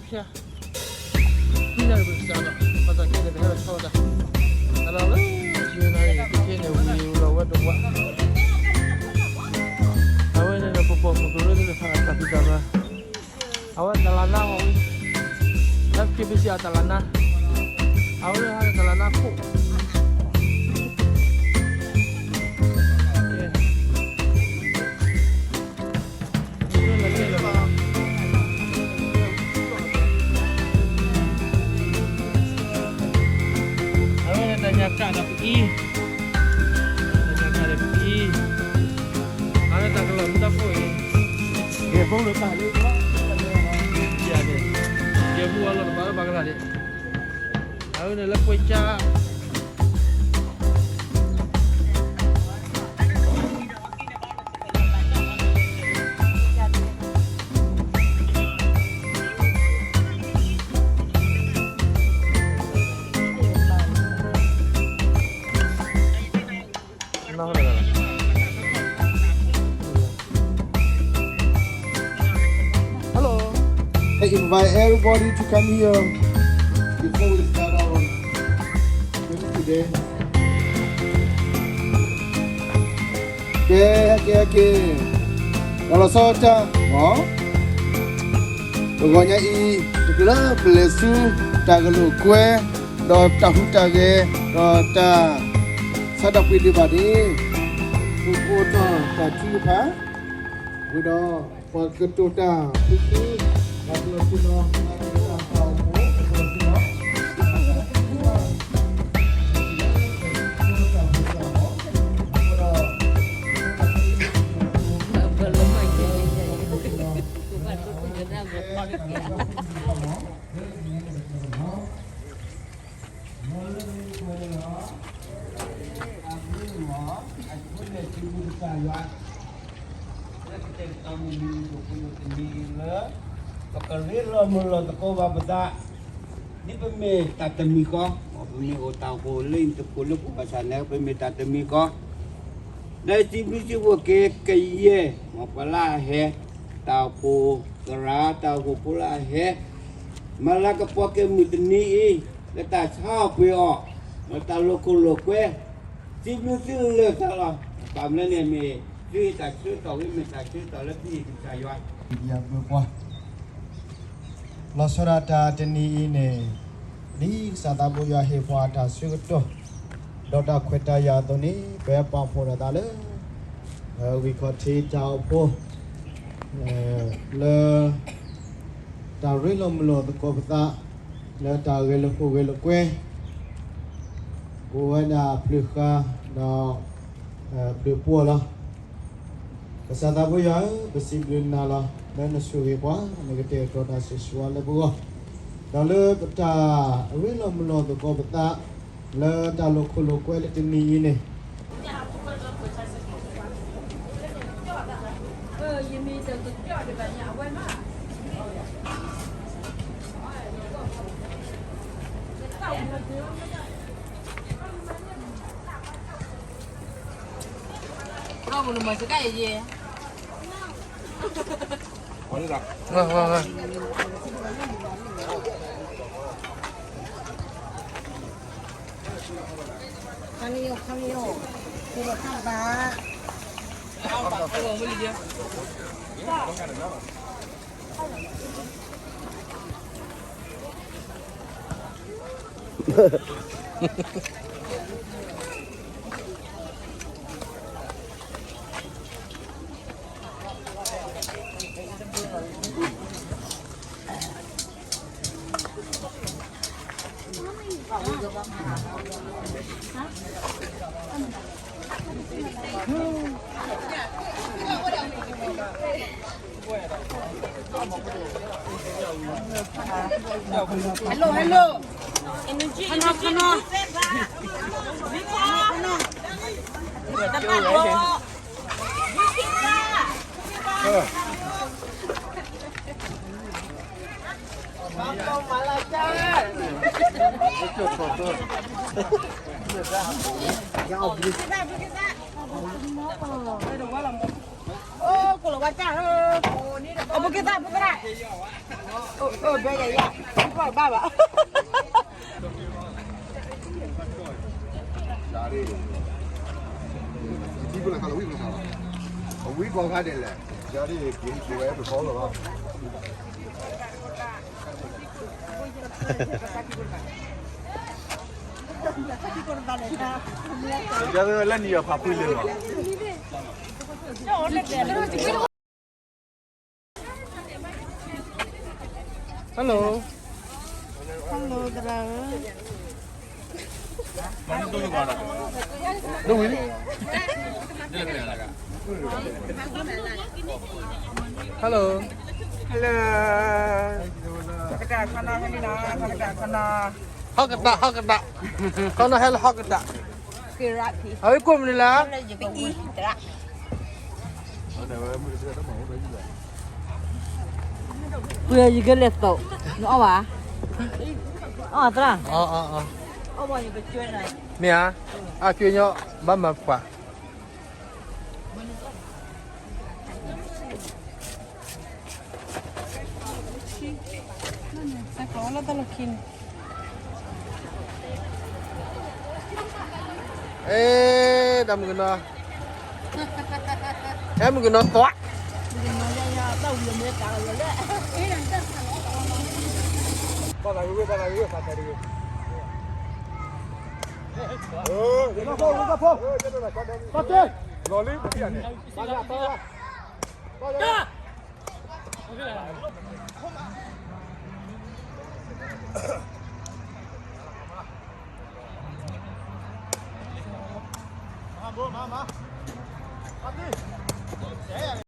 နံၣ်နၣ်ရံၣ်ပကစးလီၤ, ဘၣ်ဆၣ်ခဲန့ၣ် ပဟဲလီၤဆီဝဲဒၣ်, အလီၤလၢ ယဲၢ်နၣ်ရံၣ် ခဲန့ၣ် ဝံၤလီၤဝဲတဝး, အဝဲန့ၣ်ဒီး ပပိာ်မုၣ်ကရၢသ့ၣ်တဖၣ်အတၢ်ဖံးတၢ်မၤ, အဝဲတလးနါမ့ၢ်ဝံၤ, လၢ ဖဲဖဲစံးအတလးနါ, အဝဲဟဲတလးနါခိၣ် အဝဲတၢ်ညၣ်ကးဒီးပအံၤ, တၢ်ညၣ်ကးဒီးပအံၤ, အဝဲတၢ်ကလီၢ်မူတၢ်ဖိအံၤ, ကဲဖိလၢပၢ်လၢ, ကဲဖိအလီၢ်တဘၣ်လၢပှၤကရၢန့ၣ်, အဝဲန့ၣ်လၢပှဲၤကၢ် Hello. I invite everybody to come here before we start our activity today. ကဲ ကဲ ကဲ, ဒီးလီၤဆီတၢ်, တဂီၤညါအံၤ တချုးလၢပလဲၤဆူတၢ်ဂဲၤလိာ်ကွဲ ဒီးတၢ်ဟူးတၢ်ဂဲၤ ဒီးတၢ်ဆါတၢ်ပှ့ၤဒံးဘၣ်န့ၣ်, ပကအိၣ်ထီၣ်တၢ်ထုကဖၣ်, ဝံၤဒီးပှၤကတိၤတၢ်ဖုဖု, ပှၤကတိၤတၢ်ဖုဖု, လၢ ပကရ့လိာ်မုာ်လိာ်သကိးဘၣ်ပသး, ဒ်ပမ့ၢ်တၢ်တမံၤဃီ, ပမ့ၢ်အိၣ်တၢ်အိၣ်ဖှိၣ်လၢတကိးလၢပှၤဘၣ်ဆၣ်န့ၣ် ပမ့ၢ်တၢ်တမံၤဃီ, လၢစံးဘျုးစံးဖှိၣ်က့ၤကယဲၢ် မ်ပှၤလၢအဟဲ, တၢ်အိၣ်ဖှိၣ်သရၣ် တၢ်အိၣ်ဖှိၣ်ဖိလၢအဟဲ, မၤလၤကပီၤက့ၤမုၢ်တနံၤအံၤ, လၢတၢ်ဆါအီၣ်ပှ့ၤအီၣ်, လၢတၢ်လိာ်ခိၣ်လိာ်ကွဲ, စံးဘျုးသုလၢာ်သးလီၤ. ဘၣ်မနုၤန့ၣ်မ့ၢ် သုတၢ်ဆၢကတီၢ်ဝဲမ့ၢ်တၢ်ဆၢကတီၢ်လၢပဟ့ၣ်ကစၢ်ယွၤ, ယဘုပှၤ လီၤဆီဒၣ်တၢ်တနံၤအံၤန့ၣ်, ဒ်ကစၢ်သးဘိယွၤဟ့ၣ်ပှၤတၢ်ဆၢကတီၢ်, ဒီးတၢ်ခွဲးတၢ်ယာ်အသိးန့ၣ် ပပာ်ဖှိၣ်ထီၣ်သးလၢ ဂံၢ်ခီၣ်ထံးတၢ်အိၣ်ဖှိၣ် လၢ တၢ်ရ့လိာ်မုာ်လိာ်သကိးပသး လၢတၢ်ဂဲၤလိာ်ခိၣ်ဂဲၤလိာ်ကွဲ အိၣ်ဝဲဒၣ်ဖျုးဃာ်ဒီး ဖျုးပှီၢ်လီၤ. ကစၢ်သးဘိယွၤဧၢ, ပစံးဘျုးနၤလီၤ လၢနဆိၣ်ဂ့ၤပှၤ နကတဲာ်ကတီၤတၢ်ဆိၣ်ဂ့ၤလၢပဂီၢ်, ဒီးလၢပတၢ်ရ့လိာ်မုာ်လိာ်သကိးပသး လၢတၢ်လိာ်ခိၣ်လိာ်ကွဲလၢတနံၤအံၤန့ၣ် Hello, hello. Energy, energy. အိၣ်ဘဲယၤယၤ, ဘၣ်ဘၣ်ဘၣ်. အဝံကီၢ်ခါဒဲးလဲၣ်, ယၤဒ်က့ၤက့ၤဝဲပဖီလီၤဘၣ်. ယၤလၢနံၤယီၤဖးဖှံလၢလီၤ. Hello. Hello သရၣ်ဧၢ. ဒိၣ်ဝံၤလံ. Hello. Hello. ဟီၣ်ကတၢၢ် ဟီၣ်ကတၢၢ် ခီနီၢ်ဟဲလၢဟီၣ်ကတၢၢ်, အဝဲကိးမနုၤလဲၣ်. ပှၤယကလဲၤသိး, နအီၣ်ဘၣ်, အီၣ်သရၣ်, မ့ၢ်ဧါ, အကၠွ့ညီ ဘၣ်မၤပှၤ အဲ, တၢ်မုၢ်ကနီၤ, ဟဲမုၢ်ကနီၤသွး, ဘၣ်သးဂ့ၤဝဲ, ဘၣ်သးဂ့ၤဝဲ, သးသးဂ့ၤဝဲ, လီၤလံ, ဘၣ်သးဂ့ၤဝဲ.